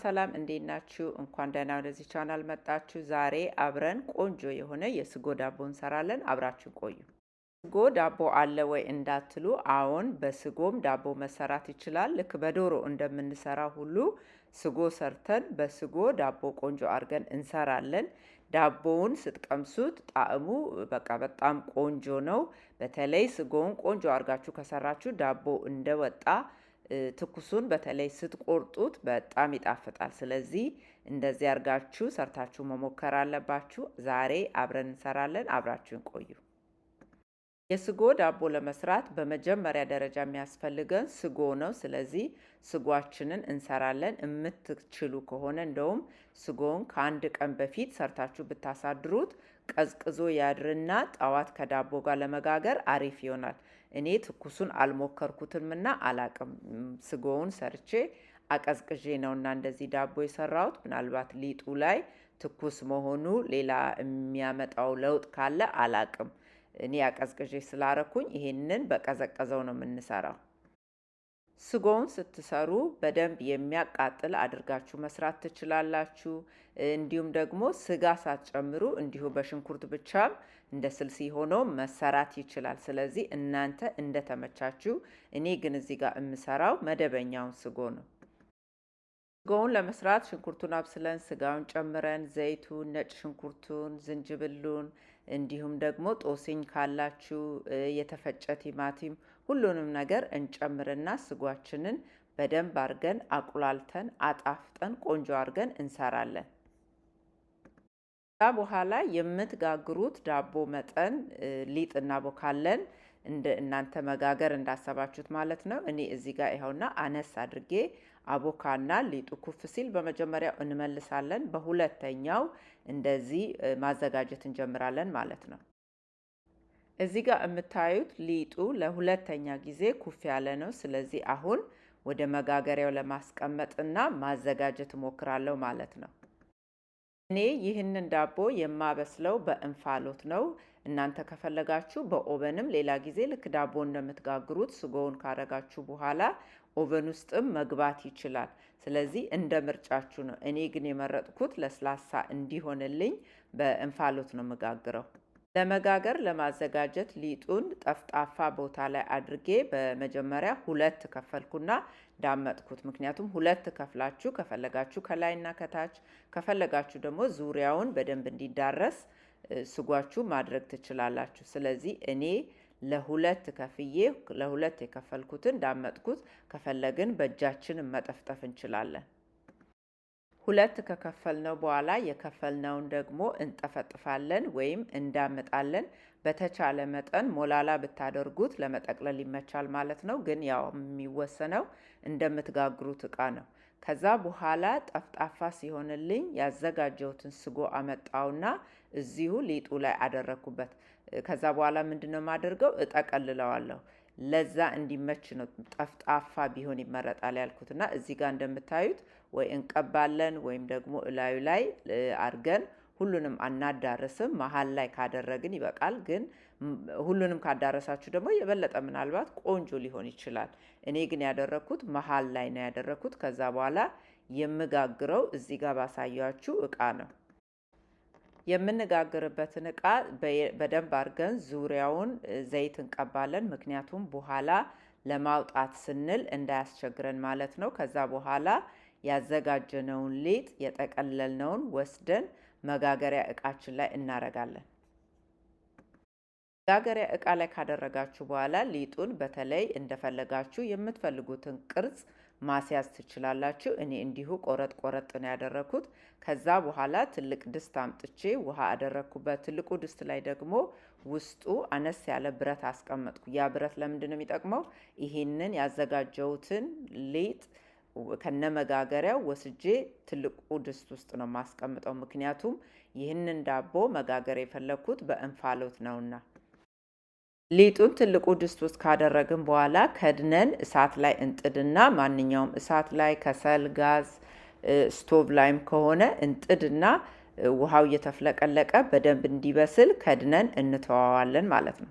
ሰላም እንዴት ናችሁ? እንኳን ደህና ወደዚህ ቻናል መጣችሁ። ዛሬ አብረን ቆንጆ የሆነ የስጎ ዳቦ እንሰራለን። አብራችሁ ቆዩ። ስጎ ዳቦ አለ ወይ እንዳትሉ፣ አዎን በስጎም ዳቦ መሰራት ይችላል። ልክ በዶሮ እንደምንሰራ ሁሉ ስጎ ሰርተን በስጎ ዳቦ ቆንጆ አድርገን እንሰራለን። ዳቦውን ስትቀምሱት ጣዕሙ በቃ በጣም ቆንጆ ነው። በተለይ ስጎውን ቆንጆ አድርጋችሁ ከሰራችሁ ዳቦ እንደወጣ ትኩሱን በተለይ ስትቆርጡት በጣም ይጣፍጣል። ስለዚህ እንደዚህ አድርጋችሁ ሰርታችሁ መሞከር አለባችሁ። ዛሬ አብረን እንሰራለን። አብራችሁን ቆዩ። የስጎ ዳቦ ለመስራት በመጀመሪያ ደረጃ የሚያስፈልገን ስጎ ነው። ስለዚህ ስጓችንን እንሰራለን። የምትችሉ ከሆነ እንደውም ስጎውን ከአንድ ቀን በፊት ሰርታችሁ ብታሳድሩት ቀዝቅዞ ያድርና ጠዋት ከዳቦ ጋር ለመጋገር አሪፍ ይሆናል። እኔ ትኩሱን አልሞከርኩትምና አላቅም። ስጎውን ሰርቼ አቀዝቅዤ ነውና እንደዚህ ዳቦ የሰራሁት። ምናልባት ሊጡ ላይ ትኩስ መሆኑ ሌላ የሚያመጣው ለውጥ ካለ አላቅም። እኔ አቀዝቅዤ ስላረኩኝ ይሄንን በቀዘቀዘው ነው የምንሰራው። ስጎውን ስትሰሩ በደንብ የሚያቃጥል አድርጋችሁ መስራት ትችላላችሁ። እንዲሁም ደግሞ ስጋ ሳትጨምሩ እንዲሁ በሽንኩርት ብቻም እንደ ስልሲ ሆኖ መሰራት ይችላል። ስለዚህ እናንተ እንደተመቻችሁ። እኔ ግን እዚህ ጋር የምሰራው መደበኛውን ስጎ ነው። ስጎውን ለመስራት ሽንኩርቱን አብስለን ስጋውን ጨምረን ዘይቱን፣ ነጭ ሽንኩርቱን፣ ዝንጅብሉን እንዲሁም ደግሞ ጦስኝ ካላችሁ የተፈጨ ቲማቲም ሁሉንም ነገር እንጨምርና ስጓችንን በደንብ አርገን አቁላልተን አጣፍጠን ቆንጆ አርገን እንሰራለን። ከዛ በኋላ የምትጋግሩት ዳቦ መጠን ሊጥ እናቦካለን። እንደ እናንተ መጋገር እንዳሰባችሁት ማለት ነው። እኔ እዚህ ጋር ይኸውና አነስ አድርጌ አቦካና ሊጡ ኩፍ ሲል በመጀመሪያው እንመልሳለን። በሁለተኛው እንደዚህ ማዘጋጀት እንጀምራለን ማለት ነው። እዚህ ጋር የምታዩት ሊጡ ለሁለተኛ ጊዜ ኩፍ ያለ ነው። ስለዚህ አሁን ወደ መጋገሪያው ለማስቀመጥና ማዘጋጀት እሞክራለሁ ማለት ነው። እኔ ይህንን ዳቦ የማበስለው በእንፋሎት ነው። እናንተ ከፈለጋችሁ በ oven ም ሌላ ጊዜ ልክ ዳቦ እንደምትጋግሩት ስጎውን ካረጋችሁ በኋላ oven ውስጥም መግባት ይችላል። ስለዚህ እንደ ምርጫችሁ ነው። እኔ ግን የመረጥኩት ለስላሳ እንዲሆንልኝ በእንፋሎት ነው የምጋግረው። ለመጋገር ለማዘጋጀት ሊጡን ጠፍጣፋ ቦታ ላይ አድርጌ በመጀመሪያ ሁለት ከፈልኩና ዳመጥኩት። ምክንያቱም ሁለት ከፍላችሁ ከፈለጋችሁ ከላይና ከታች ከፈለጋችሁ ደግሞ ዙሪያውን በደንብ እንዲዳረስ ስጓችሁ ማድረግ ትችላላችሁ። ስለዚህ እኔ ለሁለት ከፍዬ ለሁለት የከፈልኩትን ዳመጥኩት። ከፈለግን በእጃችን መጠፍጠፍ እንችላለን። ሁለት ከከፈልነው በኋላ የከፈልነውን ደግሞ እንጠፈጥፋለን ወይም እንዳምጣለን። በተቻለ መጠን ሞላላ ብታደርጉት ለመጠቅለል ይመቻል ማለት ነው። ግን ያው የሚወሰነው እንደምትጋግሩት እቃ ነው። ከዛ በኋላ ጠፍጣፋ ሲሆንልኝ ያዘጋጀሁትን ስጎ አመጣውና እዚሁ ሊጡ ላይ አደረግኩበት። ከዛ በኋላ ምንድን ነው የማደርገው? እጠቀልለዋለሁ። ለዛ እንዲመች ነው ጠፍጣፋ ቢሆን ይመረጣል ያልኩትና እዚህ ጋር እንደምታዩት ወይ እንቀባለን ወይም ደግሞ እላዩ ላይ አድርገን ሁሉንም አናዳርስም። መሀል ላይ ካደረግን ይበቃል። ግን ሁሉንም ካዳረሳችሁ ደግሞ የበለጠ ምናልባት ቆንጆ ሊሆን ይችላል። እኔ ግን ያደረግኩት መሀል ላይ ነው ያደረግኩት። ከዛ በኋላ የምጋግረው እዚህ ጋር ባሳያችሁ እቃ ነው። የምንጋግርበትን እቃ በደንብ አድርገን ዙሪያውን ዘይት እንቀባለን። ምክንያቱም በኋላ ለማውጣት ስንል እንዳያስቸግረን ማለት ነው። ከዛ በኋላ ያዘጋጀነውን ሊጥ የጠቀለልነውን ወስደን መጋገሪያ እቃችን ላይ እናረጋለን። መጋገሪያ እቃ ላይ ካደረጋችሁ በኋላ ሊጡን በተለይ እንደፈለጋችሁ የምትፈልጉትን ቅርጽ ማስያዝ ትችላላችሁ። እኔ እንዲሁ ቆረጥ ቆረጥ ነው ያደረኩት። ከዛ በኋላ ትልቅ ድስት አምጥቼ ውሃ አደረግኩበት። ትልቁ ድስት ላይ ደግሞ ውስጡ አነስ ያለ ብረት አስቀመጥኩ። ያ ብረት ለምንድን ነው የሚጠቅመው? ይሄንን ያዘጋጀሁትን ሊጥ ከነመጋገሪያው ወስጄ ትልቁ ድስት ውስጥ ነው የማስቀምጠው። ምክንያቱም ይህንን ዳቦ መጋገር የፈለግኩት በእንፋሎት ነውና። ሊጡን ትልቁ ድስት ውስጥ ካደረግን በኋላ ከድነን እሳት ላይ እንጥድና ማንኛውም እሳት ላይ ከሰል፣ ጋዝ፣ ስቶቭ ላይም ከሆነ እንጥድና ውሃው እየተፍለቀለቀ በደንብ እንዲበስል ከድነን እንተዋዋለን ማለት ነው።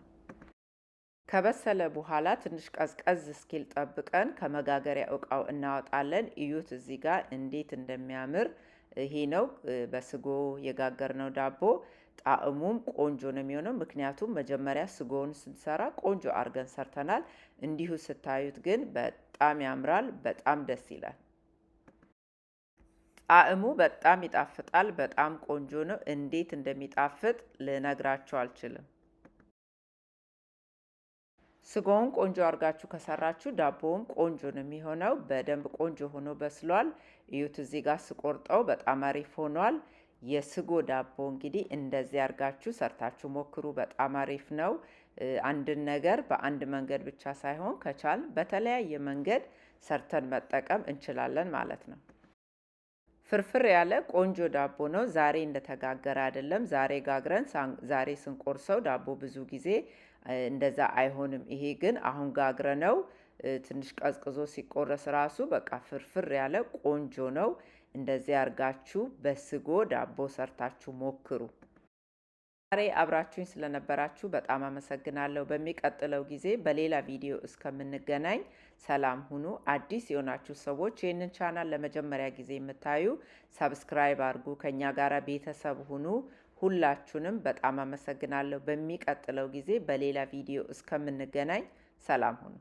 ከበሰለ በኋላ ትንሽ ቀዝቀዝ እስኪል ጠብቀን ከመጋገሪያ እቃው እናወጣለን። እዩት እዚህ ጋር እንዴት እንደሚያምር። ይሄ ነው በስጎ የጋገርነው ዳቦ። ጣዕሙም ቆንጆ ነው የሚሆነው፣ ምክንያቱም መጀመሪያ ስጎውን ስንሰራ ቆንጆ አድርገን ሰርተናል። እንዲሁ ስታዩት ግን በጣም ያምራል፣ በጣም ደስ ይላል። ጣዕሙ በጣም ይጣፍጣል። በጣም ቆንጆ ነው። እንዴት እንደሚጣፍጥ ልነግራችሁ አልችልም። ስጎውን ቆንጆ አድርጋችሁ ከሰራችሁ ዳቦውም ቆንጆ ነው የሚሆነው። በደንብ ቆንጆ ሆኖ በስሏል። እዩት እዚህ ጋር ስቆርጠው በጣም አሪፍ ሆኗል። የስጎ ዳቦ እንግዲህ እንደዚህ አድርጋችሁ ሰርታችሁ ሞክሩ። በጣም አሪፍ ነው። አንድን ነገር በአንድ መንገድ ብቻ ሳይሆን ከቻል በተለያየ መንገድ ሰርተን መጠቀም እንችላለን ማለት ነው። ፍርፍር ያለ ቆንጆ ዳቦ ነው። ዛሬ እንደተጋገረ አይደለም። ዛሬ ጋግረን ዛሬ ስንቆርሰው ዳቦ ብዙ ጊዜ እንደዛ አይሆንም። ይሄ ግን አሁን ጋግረ ነው ትንሽ ቀዝቅዞ ሲቆረስ ራሱ በቃ ፍርፍር ያለ ቆንጆ ነው። እንደዚህ አርጋችሁ በስጎ ዳቦ ሰርታችሁ ሞክሩ። ዛሬ አብራችሁኝ ስለነበራችሁ በጣም አመሰግናለሁ። በሚቀጥለው ጊዜ በሌላ ቪዲዮ እስከምንገናኝ ሰላም ሁኑ። አዲስ የሆናችሁ ሰዎች፣ ይህንን ቻናል ለመጀመሪያ ጊዜ የምታዩ subscribe አድርጉ፣ ከኛ ጋር ቤተሰብ ሁኑ። ሁላችሁንም በጣም አመሰግናለሁ። በሚቀጥለው ጊዜ በሌላ ቪዲዮ እስከምንገናኝ ሰላም ሁኑ።